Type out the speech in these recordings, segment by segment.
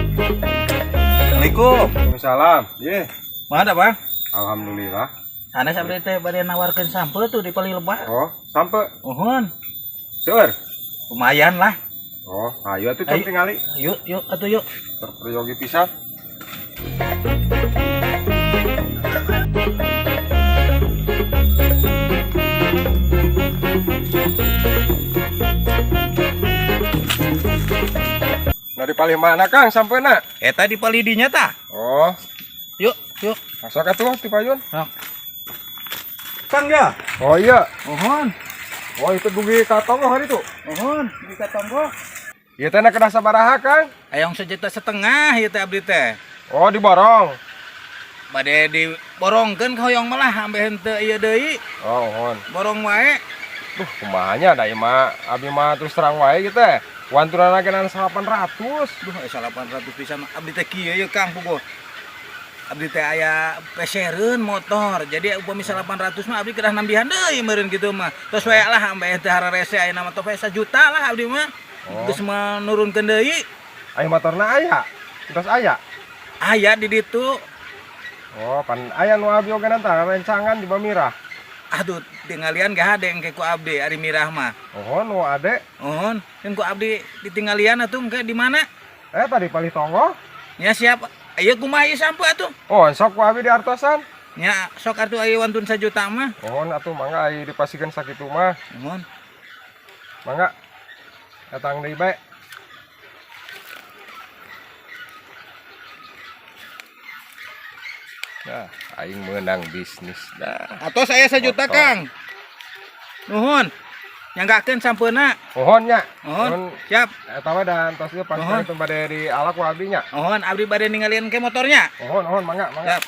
Assalamualaikum. Waalaikumsalam. Ye. Mana, Bang? Alhamdulillah. Sanes abdi teh bade nawarkeun sampeu tuh di palih lebak. Oh, sampeu. Muhun. Seueur. Lumayan lah. Oh, ayo atuh Ayo. cok tingali. Yuk, yuk atuh yuk. Terperyogi pisan. Nah, di palih mana, Kang, sampeuna? Eta di palih dinya tah. Oh, Yuk, yuk. masuk atuh ti payun. Kang ya. Oh iya. Muhun. Oh, itu dugi ka tonggoh hari itu. Muhun, di ka tonggoh. Ieu teh na kedah sabaraha, Kang? Hayang 1,5 juta ieu teh abdi teh. Oh, diborong. Bade diborongkeun ka hoyong malah ambe henteu ieu deui. Oh, mohon. Borong wae. Duh, kumahanya da ieu mah abi mah terus terang wae gitu teh. Wantunan ge 800. Duh, aya 800 pisan abdi teh kieu ye Kang puguh. Abdi teh aya pesereun motor. Jadi upami 800 mah abdi kedah nambihan deui meureun kitu mah. Tos wae lah ambe teh hararese aya mah tos wae 1 juta lah abdi mah. Oh. Geus menurunkeun deui. Aya motorna aya. Terus aya. Aya di ditu. Oh, pan aya nu abi oge nanta rencangan di Bamirah. Aduh, tinggalian gak hade engke ku abdi ari mirah mah. Oh, nu ade. Mohon, kan ku abdi ditinggalian atuh engke di mana? Eh, tadi palih tonggoh. Nya siap. Ieu kumaha ieu sampeu atuh? Oh, sok ku abi diartosan. Nya sok atuh aya wantun 1 juta mah. Mohon atuh mangga ai dipasikeun sakitu mah. Mohon. Mangga. Datang deui bae. Nah, aing meunang bisnis dah. Atau saya 1 juta, Motor. Kang. Nuhun. Nyanggakeun sampeuna. Mohon nya. Nuhun. Siap. Eta we dan tos ieu pas Mohon. itu bade di alak ku abdi nya. Nuhun, abdi bade ninggalian ke motornya. Mohon, mohon mangga, mangga. Siap.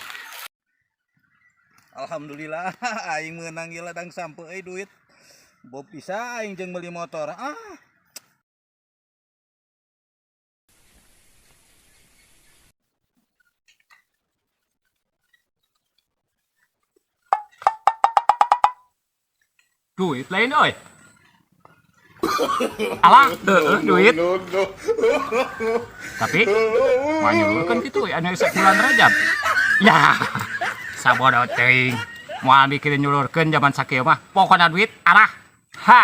Alhamdulillah aing meunang ieu ladang sampeu euy duit. Bob bisa aing jeung meuli motor. Ah. Duit lain oi. Alah, heeh duit. Tapi manyulurkeun kitu we anu sabulan Rajab. Ya, sabodo teuing. Moal mikirin nyulurkeun zaman sakieu mah. Pokona duit arah. Ha.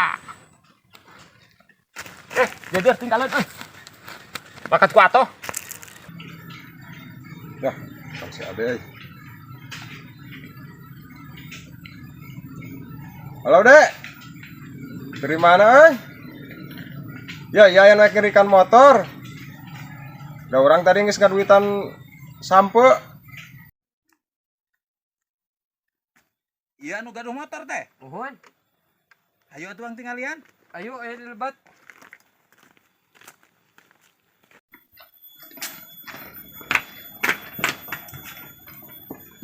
Jajar tinggalan euy. Bakat ku atoh. Dah, kan si Ade. Halo, Dek. Dari mana, euy? Ya, ya yang naik ikan motor. Da orang tadi geus ngaduitan sampeu. Iya nu gaduh motor teh. Nuhun. Ayo atuh Bang tinggalian. Ayo lebat.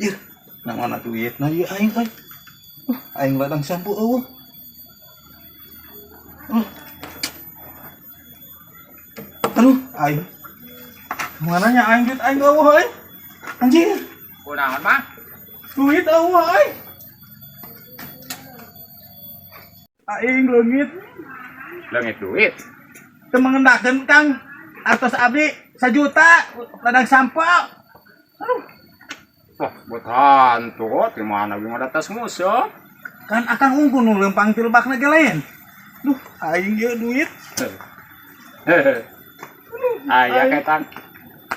Ih, nah mana duitna ieu aing euy. Aing ladang sampeu eueuh. Aduh, aing. Mananya aing duit aing eueuh euy. Anjir, Kunaon mah? duit eueuh euy. Aing leungit Leungit duit. teu mengendakeun Kang. Artos abdi 1 juta ladang sampeu. Aduh, Wah, buat hantu di mana gimana atas musuh. kan akang unggul nu leumpang ti lebakna ge lain. Duh, aing ieu duit. Aya ketang.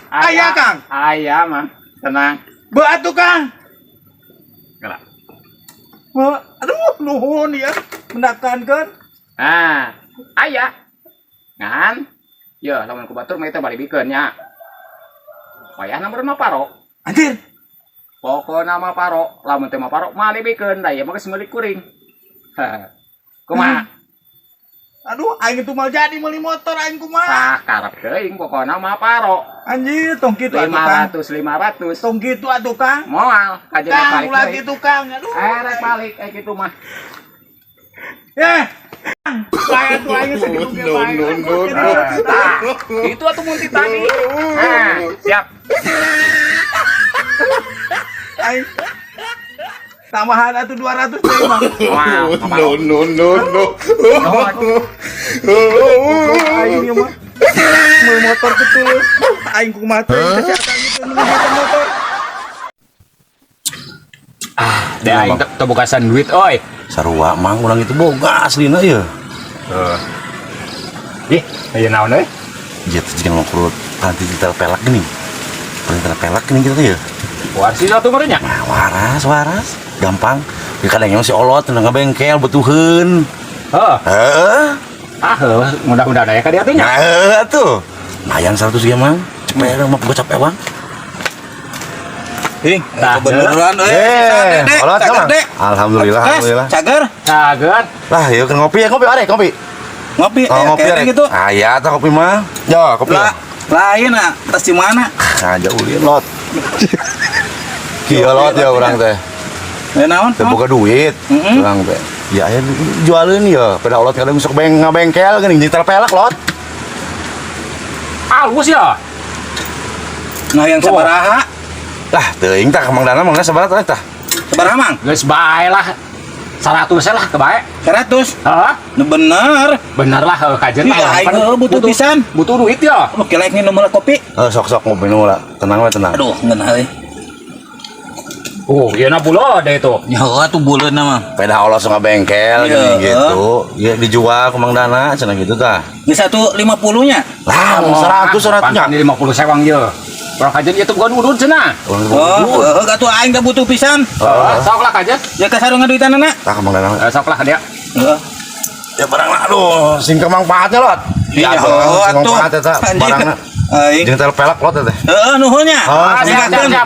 Aya, Kang. Aya mah. Tenang. Beuh atuh Kang. Gerak. Beuh, aduh nuhun ya mendakankeun. Nah, aya. Ngan. Ya, lamun ku batur mah eta bari bikeun nya. Wayahna meureun mah paro. Anjir. Pokona mah paro, lamun teu mah paro mah dibikeun da ieu mah geus meuli kuring. Kumaha? Aduh, aing itu mal jadi meuli motor aing kumaha. Tah karep teuing pokona mah paro. Anjir, tong kitu atuh Kang. 500 500. Tong kitu atuh Kang. Moal kajeun Kang, balik ulah deui. kitu Kang. Aduh. Rek balik kitu mah. Eh. Kang, bae atuh aing sakitu ge bae. No, no, no, no. Tah, itu atuh mun ti tadi. Nah, siap. Aing tambahan atuh 200 deui mah. Moal, No, no, no, no. Aing ieu mah. Meuli motor gitu. Aing kumaha teh si Akang itu nu motor. Ah, deh aing teu bogasan duit oi. Sarua, Mang, urang itu boga aslina ya. Ih, aya naon euy? Dia tuh jika ngomong nanti detail pelak gini. Detail pelak gini gitu ya. Warsi satu merenya. Nah, waras, waras. Gampang. Ya kadang si olot tenang bengkel butuheun. Heeh. Heeh. Ah, heuh, mudah-mudahan aya ka dieu nya. Nah, heuh tuh. Nah, yang 100 ge, Mang. Cepet mah gua capek, Bang. Ih, Tah, kebeneran euy. Eh, olot Cager, Mang. Dek. Alhamdulillah, Kes, alhamdulillah. Cager. Cager. Lah, yuk kan ngopi ya, ngopi arek, ngopi. Ngopi, Oh, ngopi kayak arek. gitu. Ah, ya, tah kopi mah. Ya, kopi. Lah, lain ah, tas di mana? Nah, jauh ulin lot. Kieu lot ya urang teh. Ya naon? Teu boga duit urang teh. Ya aya jualeun ya, pada olot kadang sok beng ngabengkel geuning jeung pelek lot. Alus ya. Nah, yang sabaraha? Lah, teuing tah Mang Dana mangga sabaraha tah? Sabaraha, Mang? Geus bae lah. 100 lah kebae. 100. Heeh. Nu bener. Bener lah heuh kajen Iya, lah. aing heuh butuh pisan. Butuh duit ya. Oke, laik nginum heula kopi. Eh, sok-sok ngopi nu lah. Tenang we tenang. Aduh, ngeunah euy. Oh, ieu na bulo deh itu. Ya heuh atuh buleuna mah. Peda olot sok ngabengkel Iya. geuning gitu. Ya dijual ku Mang Dana cenah gitu tah. Geus 150 nya. Lah, mun 100 100 nya. Ini 50 sewang ye. Urang kajen ieu tuh bukan udud cenah. Urang teh boga Oh, duit. heuh atuh aing teh butuh pisan. Heeh, sok lah kajen. Ya ka sarua duitanana. Tah ka Mang Dana. Eh, sok lah dia. Heeh. Ya barang lah aduh, sing manfaatnya lot. Iya, Ya, heuh sing atuh. manfaat eta Anjing. barangna. Aing. Jeung tel pelek lot teh. Heeh, nuhun nya. Ah, siap, siap, siap.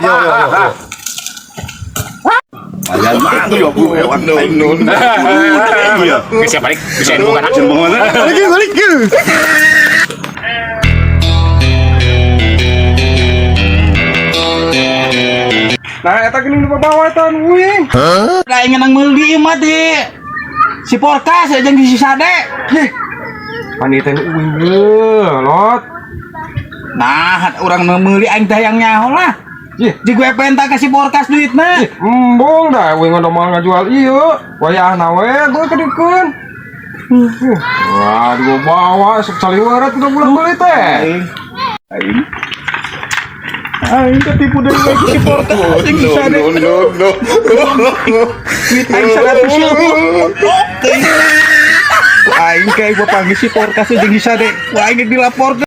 Yo, yo, yo, yo. Geus siap balik, bisa bukan action. Balik, balik. Nah, eta geuning nu bawa eta uing. Da aing nang meuli ieu mah di si Porkas jeung di si Sade. Pan ieu teh uing heuh, lot. Nah, urang nu meuli aing teh yang nyaho lah. Ih, Di gue penta ka si Porkas duitna. embung dah uing udah mau ngajual ieu. Wayahna we gue kedikeun. Wah, dibawa bawa sok saliweureut udah bulan beli teh. Aing. Aing ketipu deui we ku si Porkas jeung si Sade. No, no, no. Duit aing 100 ribu. Aing kayak gua panggil si Porkas jeung si Sade. Wah, aing dilaporkeun.